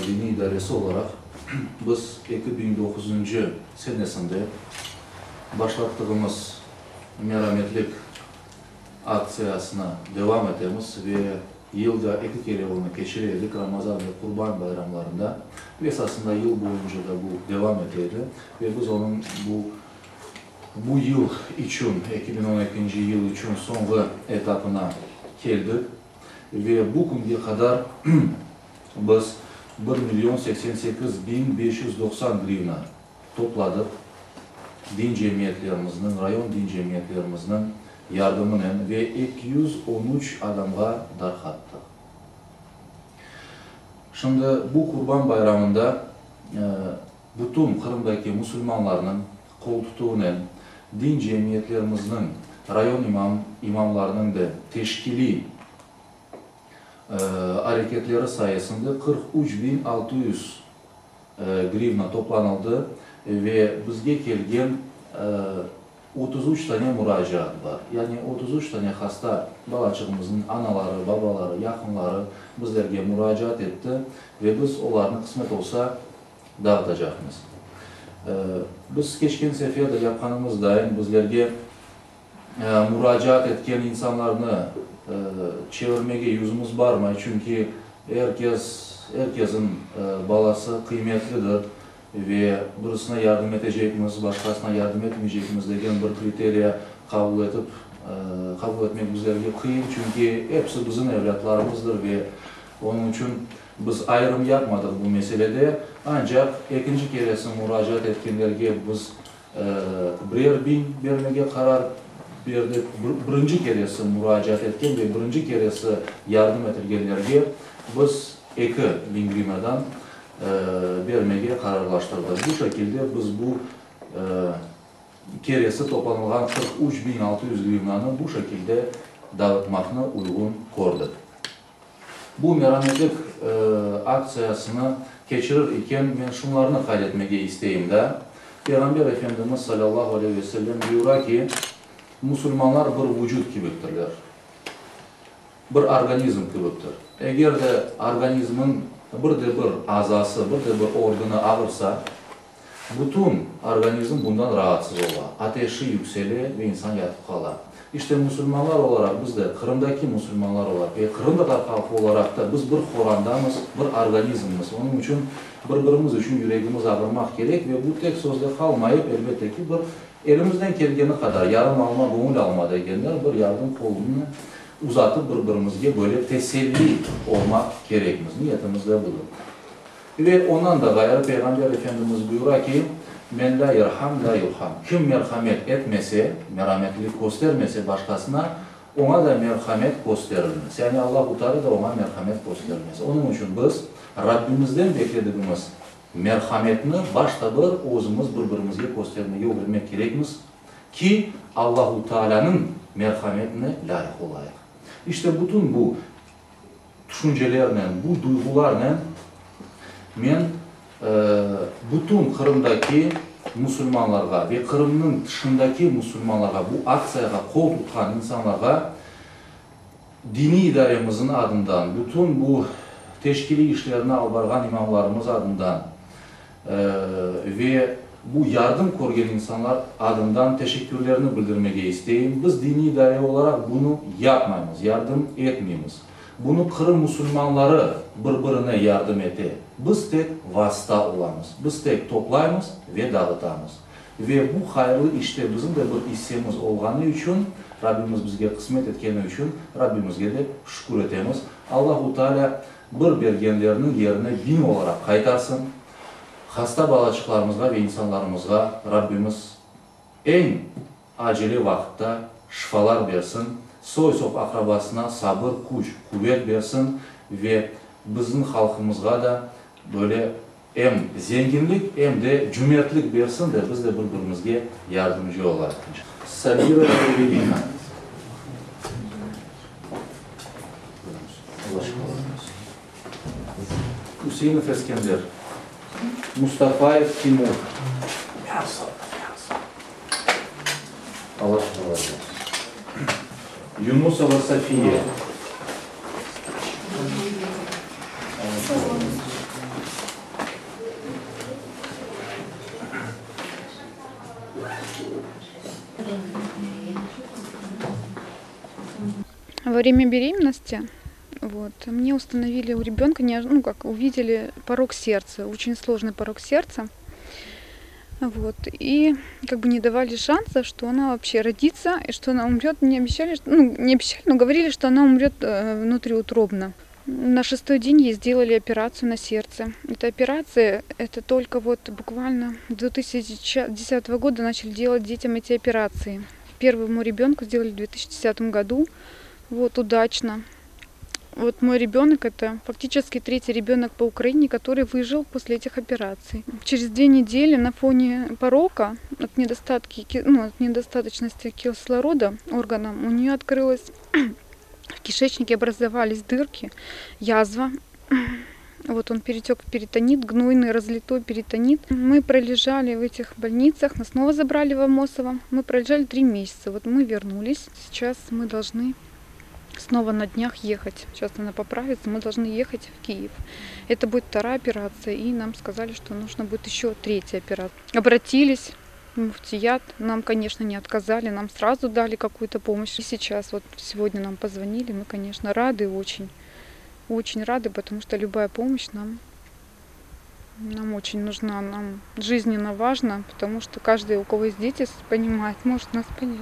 Diniy İdaresi olaraq biz 2009-ncı senesinde başlattığımız merametlik aktsiyasını devam etemiz ve yılda eki kere onı keçire edik, Ramazan ve Qurban bayramlarında. Ve esasında yıl boyunca da bu devam ete edi. Ve biz onıñ bu bu yıl içün, 2012-nci yıl içün soñğı etapına keldik. Ve bu künge qadar biz bir million 88 590 grivna topladıq din cemiyetlerimizniñ, rayon din cemiyetlerimizniñ yardımınen ve 213 adamğa darqattıq. Şimdi bu Qurban bayramında bütün Qırımdaki musulmanlarnıñ qoltutuvınen din cemiyetlerimizniñ, rayon imam imamlarınıñ da teşkiliy areketleri sayesinde 43 600 grivna toplanıldı ve bizge kelgen 33 tane muracaat bar. Yani 33 tane hasta balaçığımıznıñ anaları, babaları, yaqınları bizlerge muracaat etti ve biz olarnı qısmet olsa dağıtacaqmız. Biz keçken sefer de yapqanımız dayın bizlerge muracaat etken insanlarnı çevirmege yüzümiz barmay, çünki er kes, er kesin balası qıymetlidir ve birisine yardım etecekmiz, başqasına yardım etmeycekmiz degen bir kriteriya qabul etip qabul etmek bizlerge qıyın, çünki episi bizim evlâtlarımızdır ve onıñ içün biz ayırım yapmadıq bu meselede. Ancaq ekinci keresi muracaat etkenlerge biz birer biñ bermege qarar berdik. Birinci keresi muracaat etken ve birinci keresi yardım etilgenlerge biz 2000 grivnadan bermege qararlaştırdıq. Bu şekilde biz bu keresi toplanılğan 43 600 grivnanı bu şekilde dağıtmaqnı uyğun kördik. Bu merametlik aktsiyasını keçirir iken men şunlarnı qayd etmege isteyim da. Peyğamber Efendimiz salâllahu aleyhi ve sellem buyura ki, musulmanlar bir vucut kibiktirler, bir organizm kibiktir. Eger de organizmniñ bir de bir azası, bir de bir organı ağırsa, bütün organizm bundan raatsız ola, ateşi yüksele ve insan yatıp qala. İşte musulmanlar olaraq biz de, Qırımdaki musulmanlar olaraq ve qırımtatar halqı olaraq da biz bir qorandamız, bir organizmmiz. Onıñ içün bir-birimiz içün yüregimiz ağırmaq kerek ve bu tek sözde qalmayıp, elbette ki, bir elimizden kelgeni qadar, yarım alma göñül alma degenler, bir yardım qolunı uzatıp bir-birimizge böyle teselli olmaq kerekmiz. Niyetimiz de budır. Ve ondan da ğayrı Peyğamber Efendimiz buyura ki, Men lâ yerham, lâ yurham. Kim merhamet etmese, merametlilik köstermese başqasına, oña da merhamet kösterilmez. Yani Allahu Teala da oña merhamet köstermez. Onıñ içün biz Rabbimizden bekledigimiz merhametni başta bir özümiz bir-birimizge köstermege ögrenmek kerekmiz ki, Allahu Tealânıñ merhametine lâyıq olayıq. İşte bütün bu tüşüncelernen, bu duyğularnen men bütün Qırımdaki musulmanlarğa ve Qırımnıñ tışındaki musulmanlarğa, bu aktsiyağa qol tutqan insanlarğa diniy idaremizniñ adından, bütün bu teşkiliy işlerni alıp barğan imamlarımız adından ve bu yardım körgen insanlar adından teşekkürlerni bildirmege isteyim. Biz diniy idare olaraq bunı yapmaymız, yardım etmeymiz. Bunı Qırım musulmanları bir-birine yardım ete. Biz tek vasıta olamız. Biz tek toplaymız ve dağıtamız. Ve bu hayırlı işte bizim de bir issemiz olğanı içün, Rabbimiz bizge qısmet etkeni içün Rabbimizge de şükür etemiz. Allahu Teala bir bergenlerniñ yerine biñ olaraq qaytarsın. Hasta balaçıqlarımızğa ve insanlarımızğa Rabbimiz eñ acele vaqıtta şifalar bersin, soy-sop aqrabasına sabır, küç, quvet bersin ve bizim halqımızğa da böyle em zenginlik, em de cümertlik bersin de biz de bir-birimizge yardımcı olayıq. Sabirova Evelina. Allah şifalar bersin. Useinov Eskender. Mustafayev Timur. Allah şifalar bersin. Yunusova Sofiya. Allah şifalar bersin. Во время беременности вот, мне установили у ребенка, ну, как увидели порок сердца, очень сложный порок сердца. Вот, и как бы не давали шанса, что она вообще родится и что она умрет. Не обещали, ну, не обещали, но говорили, что она умрет внутриутробно. На шестой день ей сделали операцию на сердце. Эта операция, это только вот буквально 2010 года начали делать детям эти операции. Первому ребенку сделали в 2010 году, вот, удачно. Вот мой ребенок это фактически третий ребенок по Украине, который выжил после этих операций. Через 2 недели на фоне порока от, недостатки, ну, от недостаточности кислорода органам у нее открылась в кишечнике образовались дырки, язва. Вот он перетек в перитонит, гнойный, разлитой перитонит. Мы пролежали в этих больницах, нас снова забрали в Амосово. Мы пролежали 3 месяца. Вот мы вернулись. Сейчас мы должны снова на днях ехать. Сейчас она поправится, мы должны ехать в Киев. Это будет вторая операция, и нам сказали, что нужно будет еще третья операция. Обратились в муфтият, нам, конечно, не отказали, нам сразу дали какую-то помощь. И сейчас, вот сегодня нам позвонили, мы, конечно, рады очень, очень рады, потому что любая помощь нам очень нужна, нам жизненно важно, потому что каждый, у кого есть дети, понимает, может нас понять.